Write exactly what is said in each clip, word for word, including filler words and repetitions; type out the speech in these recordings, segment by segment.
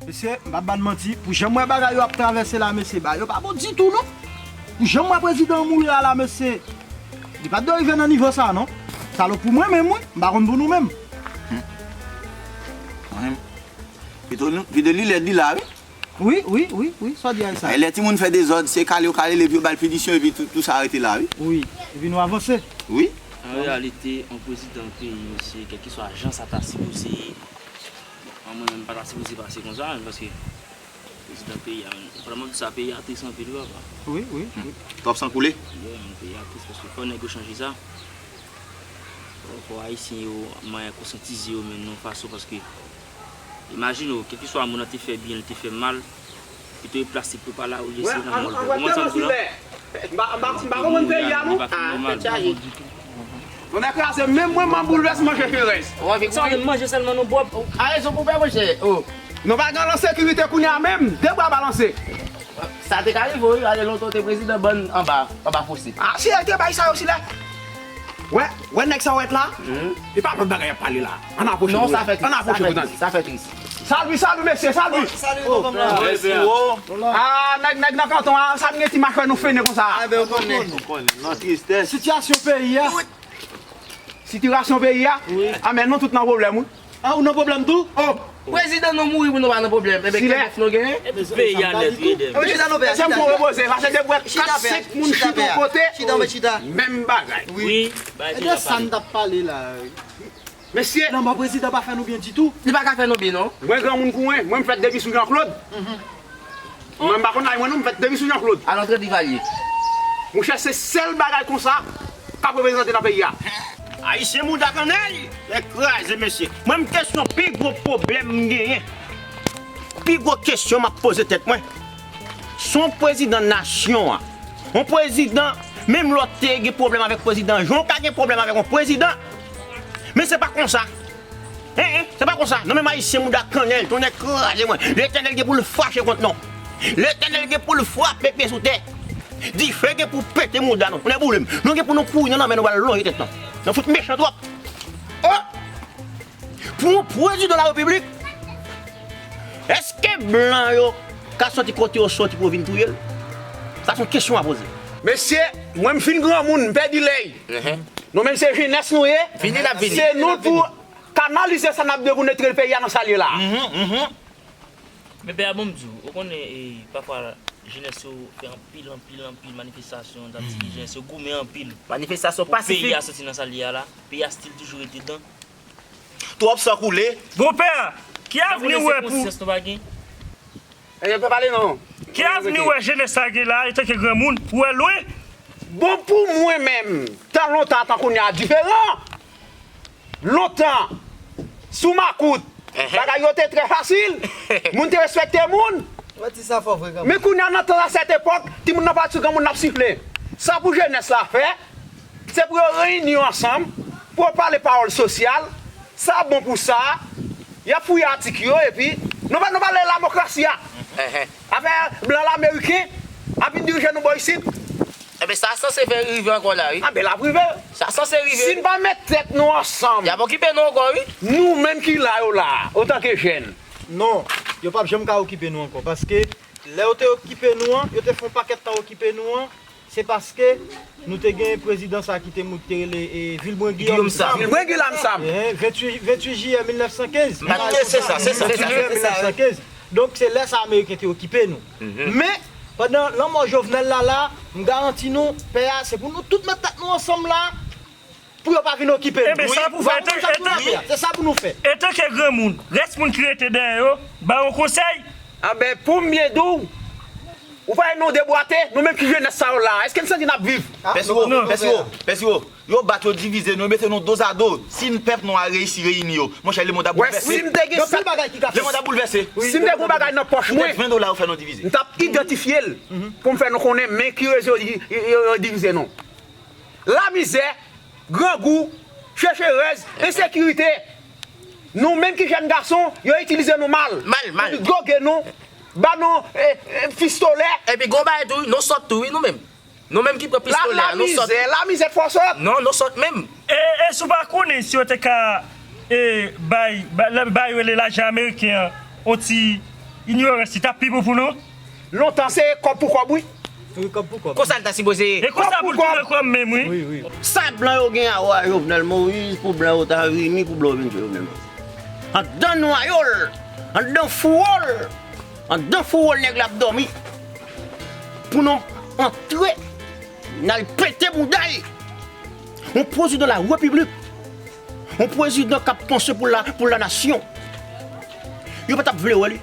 Mesye, m p ap ba n manti, pou jan m wè bagay yo ap travèse la, mesye, bagay yo pa bon ditou, non. Pou jan m wè prezidan an mouri a la, mesye, li pa t dwe rive nan nivo sa, non. Sa lòt pou mwen menm, wi. M pa konn pou nou menm. Mwen menm, pito, pito li lèd li la, wi. Wi, wi, wi, wi, sa w di a e sa. E lè timoun fè dezòd, se kale yo kale l epi yo ba l pinisyon, epi tou, tou sa rete la, wi. Wi, epi nou avanse. Wi. An reyalite, yon prezidan peyi, mesye, kèlkeswa jan sa ta sipoze ye, bon, mwen menm, m pa ta sipoze pase konsa, men paske prezidan peyi a, menm, vrèman, sa peyi a tris anpil, wi, papa. Wi, wi, wi. Twòp san koule? Wi, menm, peyi a tris, paske fò nèg yo chanje sa. Fò, fò Ayisyen yo, manyen konsyantize yo menm nan yon fason, paske imajine w, kèlkeswa moun nan te fè byen, li te fè mal, pito e plastik pou pale a olye se nan mòl. Ou konprann sa m di w la? M pa, m pa, m pa konprann peyi a, non. Li pa fin nòmal. Tonnè kraze, menm mwen, m ap boulvès manje cherèz. Sa w menm manje sèlman, non, Bòb? A rezon pou pè, monchè. Oh. Nou pa gen lansekirite kounye a menm, de bra balanse. Sa te ka rive, wi, ale lontan te prezidan bann anba, anba fose. Ah, si el te bay sa yo sila. Wè, wè nèg sa wèt la. Li pa konn bagay y ap pale la. Ann apwoche pou tande. Ann apwoche pou tande. Sa fè tris. Salut, salut, mesye, salut. Salut, tonton Blan. Ah, nèg, nèg nan kanton an, sa n gen ti mach wè nou fennen konsa. Ah, ben, ou konnen. Ou konnen, nan tristès. Sitiyasyon peyi a. Sitiyasyon peyi a. Wi. Ah, men nou tout nan pwoblèm, wi. Ah, ou nan pwoblèm tou? Oh! Prezidan nou mouri pou nou pa nan pwoblèm. Enben, ki bèf nou genyen? E tout peyi a nèt, wi, edem. Prezidan nou pè, chita, chita. Chita, pè. Chita, pè. Chita, chita. Menm bagay. Wi, bay peyi a pale. E de sa n t ap pale la. Mesye. Lanmò prezidan pa fè nou byen ditou. Li pa ka fè nou byen, non. Mwen granmoun kou mwen, mwen m fèt depi sou Jean Claude. Mwen m pa konn laj mwen non, m fèt depi sou Jean Claude. A lantre Divalye. Monchè, se sèl bagay konsa k ap reprezante nan peyi a. Ayisyen mouda kannèl, lè kraze mesye. Mwen m kesyon pi gwo pwoblèm m genyen. Pi gwo kesyon m ap poze tèt mwen. Se yon prezidan nasyon an. Yon prezidan, menm lè w te gen pwoblèm avèk prezidan Jan, w ka gen pwoblèm avèk yon prezidan. Men se pa konsa. Hein, hein, se pa konsa. Non, menm Ayisyen mouda kannèl, tonnè kraze mwen. Letènèl gen pou l fache kont nou. Letènèl gen pou l frape pye sou tè. Dife gen pou pete mouda nou. Tonnè boule m. Nou gen pou nou kouri nan lanmè, nou pral lonje tèt nou. Nou fout mechan twòp. Oh! Pou yon prezidan larepiblik, èske blan yo ka sòti kote yo sòti pou yo vin touye l? Sa se yon kesyon a poze. Mesye, mwen m fin granmoun, m pèdi lèy. Nou menm se jenès nou ye. Vini, n ap vini. Se nou pou kanalize sa n ap dwe pou netre peyi a nan sa l ye la. Men pè a, bon m di w, ou konnen, e, pafwa jenès yo fè anpil, anpil, anpil manifestasyon, n ap di jenès yo goumen anpil. Manifestasyon pasifik. Pou peyi a sòti nan sa l ye a la. Peyi a still toujou rete dan. Twòp san koule. Bon pè, ki avni w wè pou... Konsyans nou pa gen. E, yo pa pale non. Ki avni w wè jenès sa gen la, antanke granmoun, ou wè lwen? Bon, pou mwen menm, tan lontan tan kounye a diferan. Lontan, sou makout, bagay yo te trè fasil. Moun te respekte moun. Ou pa di sa fò vre kanmenm. Men kounye a, nan tan a sèt epòk, timoun nan pati sou granmoun nan ap sifle. Sa pou jenès la fè, se pou yo reyini yo ansanm, pou yo pale pawòl sosyal, sa bon pou sa, y ap fouye atik yo, epi nou pa, nou pale lamokrasi a. Afè blan la, ameriken ap vin dirije nou bò isit. Enben, sa sanse fè rive ankò la, wi. Anben, l ap rive. Sa sanse rive. Si n pa met tèt nou ansanm, y ap okipe nou ankò, wi. Nou menm ki la yo la, otanke jèn. Non, yo p ap janm ka okipe nou ankò, paske lè yo te okipe nou an, yo te fè yon pakèt tan okipe nou an, se paske nou te gen prezidan sa ki te moute rele, e, Vilbrun Guillaume Sam. Vilbrun Guillaume Sam. E, venntuit, venntuit jiyè mil nèf san kenz. Venntuit jiyè mil nèf san kenz. Donk, se lè sa ameriken te okipe nou. Men, pandan lanmò Jovenel la la, m garanti nou, pè a, se pou nou tout met tèt nou ansanm la, pou yo pa vin okipe nou. Enben, sa pou fè, etanke, etanke, se sa pou nou fè. Etanke granmoun, rès moun ki rete dèyè yo, ba yo konsèy. Anben, pou m byen di w, ou pa wè nou debwate, nou menm ki jenès sa yo la, èske n santi n ap viv? Pèsiwo, pèsiwo, pèsiwo. Yo bat, yo divize nou, yo mete nou dozado. Si n pèp nou a reyisi reyini yo, monchè, lemonn ap boulvèse. Lemonn ap boulvèse. Si m te gen yon bagay nan pòch mwen, poutèt ven dola yo fè nou divize, m t ap idantifye l pou m fè nou konnen men ki rezon yo, yo, yo divize nou. Lamizè, grangou, secherèz, ensekirite. Nou menm ki jèn gason, yo itilize nou mal. Mal, mal. Yo dwoge nou, ba nou, e, e, pistolè. Epi gon bagay tou, nou sòt tou, wi, nou menm. Nou menm ki pran pistolè a, nou sòt. Lamizè, lamizè fò sòt. Non, nou sòt menm. E, e si w pa konnen si yo te ka, e, bay, bay, lè, bay rele lajan ameriken an, on ti, Inyorans li t ap pi bon pou nou. Lontan se kòb pou kòb, wi. Wi, kòb pou kòb. Konsa l ta sipoze ye. E konsa pou l tounen kòm menm, wi. Wi, wi. Sa blan yo gen a wè Jovenel Moïse pou blan yo ta vini, pou blan yo vin tchwe Jovenel Moïse. Anndan nwayo l, anndan fouwo l, anndan fouwo l nèg la ap dòmi. Pou nou antre, n al pete bouda l. Yon prezidan larepiblik, yon prezidan k ap panse pou la, pou lanasyon. Yo pa t ap vle wè li.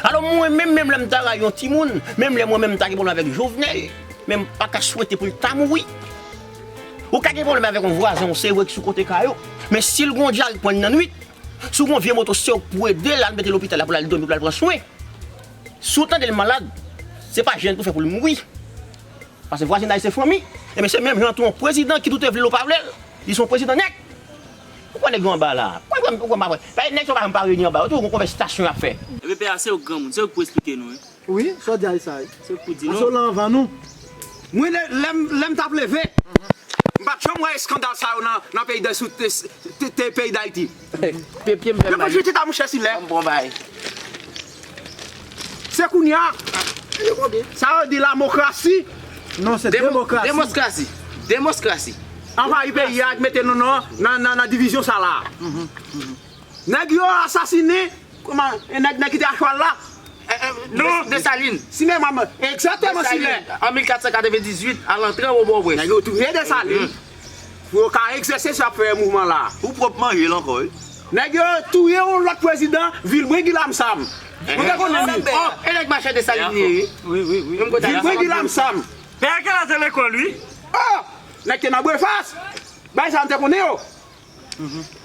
Alò, mwen menm, menm lè m ta rayi yon timoun, menm lè mwen menm m ta gen pwoblèm avèk Jovenel, men m pa ka swete pou l ta mouri. Ou ka gen pwoblèm avèk yon vwazen w, se vre, ki sou kote kay ou, men si l gen yon dyare k pran l nan nwit, si w gen yon vye moto, se ou k pou ede l al mete lopital la pou l al dòmi, pou l al pran swen. Si w tande l malad, se pa jèn pou fè pou l mouri. Paske vwazinaj se fanmi. Ebyen, se menm jan tou yon prezidan, kit ou te vle l ou pa vle l, li se yon prezidan nèt. Ou kwè nèg yo anba la? Ou kwè, ou kwè m pa kwè? Paske nèg sa yo pa janm pa reyini anba, yo toujou gon konvèsasyon y ap fè. Ebyen, pè a, se ou k granmoun, se ou k pou esplike nou, wi. Wi, sa w di a, sa, wi. Se ou k pou di nou. Paske w la anvan nou. Mwen, lè, lè m, lè m t ap leve, m pa t janm wè eskandal sa yo nan, nan peyi de sou, te, te, te peyi Dayiti. Pye, pye m fè mal. Yo pa jete ta, monchè, silè. Ban m bon bay. Se kounye a. Sa yo di lamokrasi. Non, se Demo-, demokrasi. Demokrasi. Demokrasi. Anvayi peyi a, mete nou nan, nan, nan, nan divizyon sa la. Nèg yo asasinen, kòman, e nèg, nèg ki te a chwal la? Eh, eh, non. Des-, Desalin. Sinema, egzakteman, Desalin. Silè. An mil kat san katrevendizuit, a lantre Wobòwès. Nèg yo touye Desalin. Pou yo ka egzèse sa ap fè mouvman la. Pou pwòp manje l ankò, wi. Nèg yo touye yon lòt prezidan, Vilbren Gilamsam. Ou te konnen li? Oh, e nèg machè Desalin li ye, wi. Wi, wi, wi. Menm kote a. Vilbren Gilamsam. Pè a gen laj lekòl, wi. Oh, nèg te nan Brefas. Bay sa m te konnen yo.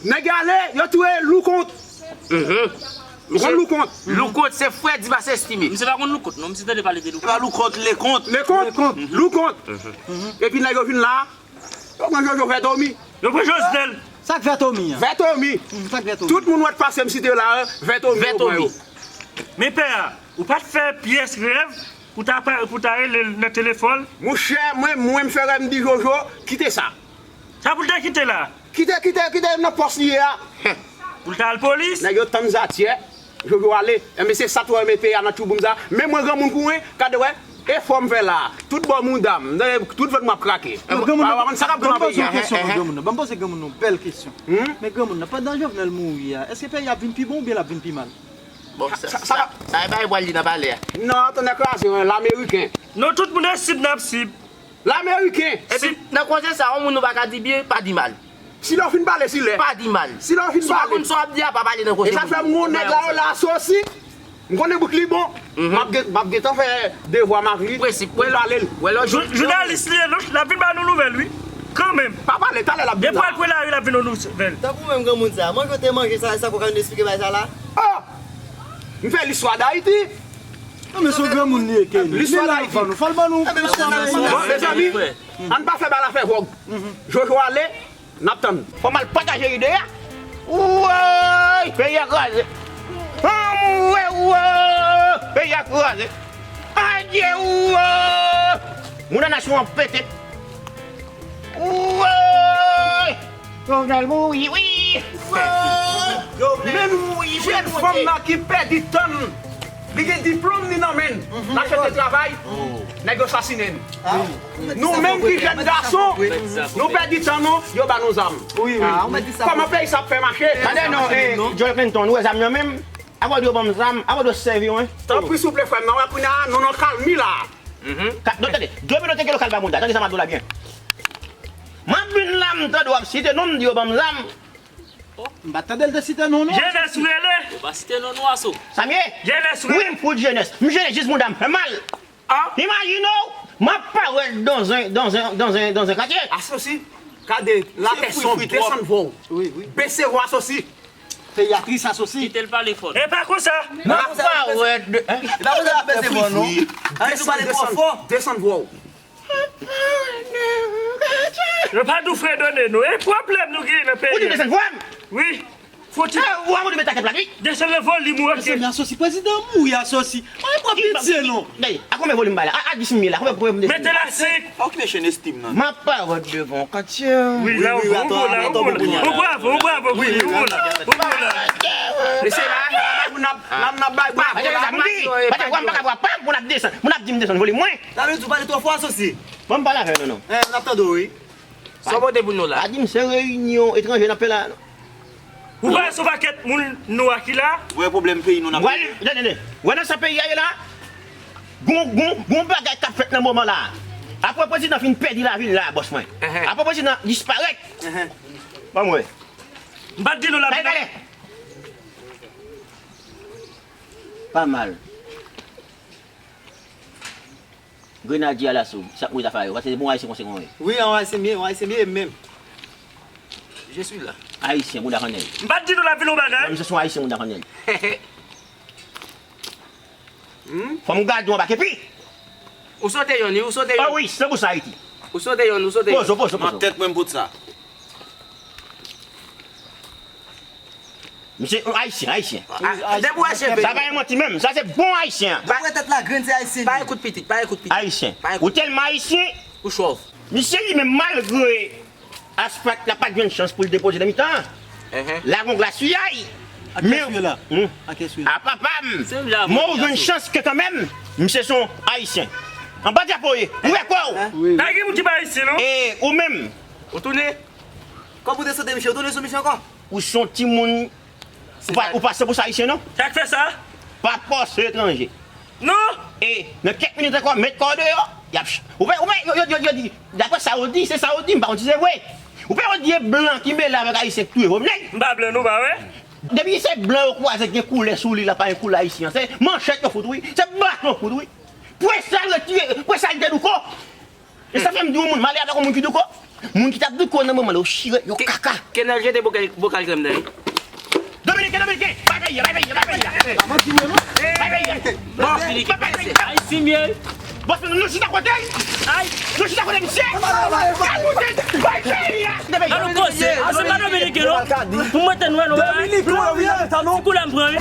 Nèg ale, yo touye Loukont. Ou konn Loukont? Loukont se frè Dimas Estimé. Misye pa konn Loukont, non. Misye tande pale de Loukont. Pa Loukont, Lekont. Lekont. Loukont. Epi nèg yo vin la, yo pran Jojo Vètomi. Yo pran Jovenel. Sa k Vètomi an? Vètomi. Hmm, sa k Vètomi? Tout moun wè t pase m site yo la, Vètomi yo pran yo. Men pè a, ou pa t fè pyès rèv pou ta pa, pou ta rele l nan telefòn? Monchè, mwen, mwen m fè rèv m di Jojo, kite sa. Sa pou l te kite la? Kite, kite, kite nan pòs li ye a. Pou l ta al polis? Nèg yo tann zatyè, Jojo ale. Enben se sa tou wè mete a nan tchouboum sa. Men mwen granmoun kou mwen, gade wè, efò m fè la. Tout bò mouda m, tout vant mwen ap krake. Sa k ap gen nan peyi a? Ban m poze granmoun nan, ban m poze granmoun nan yon bèl kesyon. Men granmoun nan, pandan Jovenel mouri a, èske peyi a ap vin pi bon oubyen l ap vin pi mal? Bon, sa, sa, sa, sa e bagay pral di nan palè a. Non, tonnè kraze, lameriken. Non, tout moun nan sib n ap sib. Lameriken. Epi, nan koze sa, yon moun nou pa ka di byen, pa di mal. Si lè w fin pale, si lè. Pa di mal. Si lè w fin pale. Si w pa konn sa w ap di a, pa pale nan koze moun. E sa fè m gon nèg la, yo la asosi. M konnen bout li bon. M ap gen, m ap gentan fè devwa m ak li. Prensip, pou m pale l. Jou-, jounalis li ye, non, l ap vin ba nou nouvèl, wi. Kanmenm. Pa pale, talè l ap vin la. Depi w al pran lari, l ap vin nou nouvèl. Tankou menm granmoun sa, manje w te manje sa, sa pou ka vin esplike bagay sa la? Oh! M fè listwa Dayiti. Non, men se yon granmoun li ye, Kenny. Listwa Dayiti. Fò l ban nou, fò l ban nou. Bon, mezanmi, ann pa fè bal a fè vòg. Jojo ale, n ap tann. Fò m al pataje ide a. Woy, peyi a kraze. Anmwe, woy, peyi a kraze. Adye, woy. Moun nan nasyon an pete. Woy. Jovenel mouri, wi. Menm jèn fanm nan ki pèdi tan l, li gen diplòm li nan men l, l ap chèche travay, nèg yo sasinen l. Nou menm ki jèn gason, nou pèdi tan nou, yo ba nou zam. Kòman peyi sa ap fè mache? Tande non, eh, Joel Clinton, ou wè zam nan menm? Akoz yo ban m zam, akoz yo sèvi mwen? Tanpri, souple, frè m, nan wè kounye a, nou nan kalmi la. Ka-, non, tande, depi nou te gen lokal ba moun ta, tande sa m ap di w la byen. M ap vin la, m tande w ap site non m, m di yo ban m zam. M pa t tande l te site non nou. Jenès ou rele? Yo pa site non nou, Aso. Sa m ye? Jenès ou rele? Wi, m fout jenès. M jenès jis mouda m fè mal. Imajine w, m ap parèt dans un, dans un, dans un, dans un quartier. Asosi, gade, latè sonb, desann vwa w. Bese vwa, Asosi. Peyi a tris, Asosi. Kite l pale fò. E pa konsa. M ap parèt de, hein? E pa konsa l ap bese vwa w, non. Desann, desann, desann vwa w. Yo pa di w fredone nou. E pwoblèm nou genyen nan peyi a. Ou di desann vwa m? Wi. Foti. Eh, ou a moute mete tèt la, wi. Desann nan volim ou, ok. Mezanmi, Asosi, prezidan mouri, Asosi. Mwen pran pitye, non. Gade, a konbyen volim bay la? A, a dis mil la, konbyen, konbyen? Mete l a senk. Fòk mechan estim nan. M ap parèt devan w, Katye. Wi, la, ou bon, la, ou bon, la. Ou bravo, ou bravo, wi, ou bon, la. Ou bon, la. Mesye, la, la, la, moun ap, la, moun ap bay bravo, la. Pati, pati, pati, pati, moun ap desann, moun ap di m desann volim mwen. Sa vle di ou pale twò fò, Asosi? Bon, m pale avè w, non, non. Eh, n ap tande w, wi. Sa w pote pou nou la? Pa di m se reyinyon etranje n ap fè la, non. Ou pa wè se yon pakèt moun nwa ki la? Ou wè pwoblèm peyi nou n ap regle? Wè, tande, tande. Wè nan sa peyi a ye la? Gon, gon, gon bagay k ap fèt nan moman la. Apre prezidan fin pèdi lavi l la, bòs mwen. Enhen. Apre prezidan disparèt. Enhen. Ban m wè. M pa t di nou la. Kale, kale. Pa mal. Grenadye alaso, sa k mouri zafè yo, paske se bon Ayisyen konsekans yo ye. Wi, yon Ayisyen m ye, yon Ayisyen m ye menm. Je suis là. Ayisyen, bouda kannèl. M pa t di nou l ap vin yon bagay. Menm si se yon Ayisyen, bouda kannèl. Hmm? Fò m gade yon anba kepi. Ou sote yonn, wi, ou sote yonn. Oh wi, san pou san Ayiti. Ou sote yonn, ou sote yonn. Pozo, pozo, pozo. Nan tèt mwen m pot sa. Misye, yon Ayisyen, Ayisyen. Ah, depi w Ayisyen, sa pa yon manti menm. Sa se bon Ayisyen. Depi w wè tèt la grenn, se Ayisyen li ye. Pa ekout pitit, pa ekout pitit. Ayisyen. Pa ekout. Ou tèlman Ayisyen. Ou chòv. Misye li menm, malgre asfalt la pa t jwenn chans pou l depoze nan mitan an. Enhen. La gon glas sou yay. Ak kè sou la. Hmm. Ak kè sou la. A papa m. Mwen ou jwenn chans ke kanmenm. Misye se yon Ayisyen. Anba drapo ye. Ou wè kò w. Wi. Pa gen moun ki pa Ayisyen, non? E ou menm. Ou tounen. Kòm ou te sote misye, ou tounen sou misye ankò? Ou se yon timoun. Ou pa, ou pa san pou san Ayisyen, non? Sa k fè sa? Pa pòse etranje. Non! E nan kèk minit ankò, met kò w deyò. Y ap ch-, ou pa, ou pa, yo, yo, yo, yo di, daprè sa yo di, se sa yo di, m pa konn si se vre. Ou pa yo di e blan ki mele avèk Ayisyen k touye Vòmnèg? M pa blan, non, pa wè? Depi se blan yo kwaze gen koulè sou li la, pa gen koulè ayisyen an. Se manchèt yo fout, wi. Se baton yo fout, wi. Pwen sa l retire, pwen sa l te douko. E sa fè m di yon moun, m ale avèk yon moun ki douko. Moun ki t ap douko nan moman la, yo chire, yo kaka. Kenèl jete bokal, bokal krèm nan, wi. Dominiken, Dominiken, bay peyi a, bay peyi a, bay peyi a. Bay peyi a. Bon, Dominiken, bay peyi a. Ayisyen m ye. Bòs, nou chita kote l. Ay. Nou chita kote misye. Bay peyi a. Bay peyi a. Bay peyi a. Alò, kòse, se pa Dominiken, non. Pou mwen te nwè, non. Dominiken, wi, non. Ti kou la m pran, wi.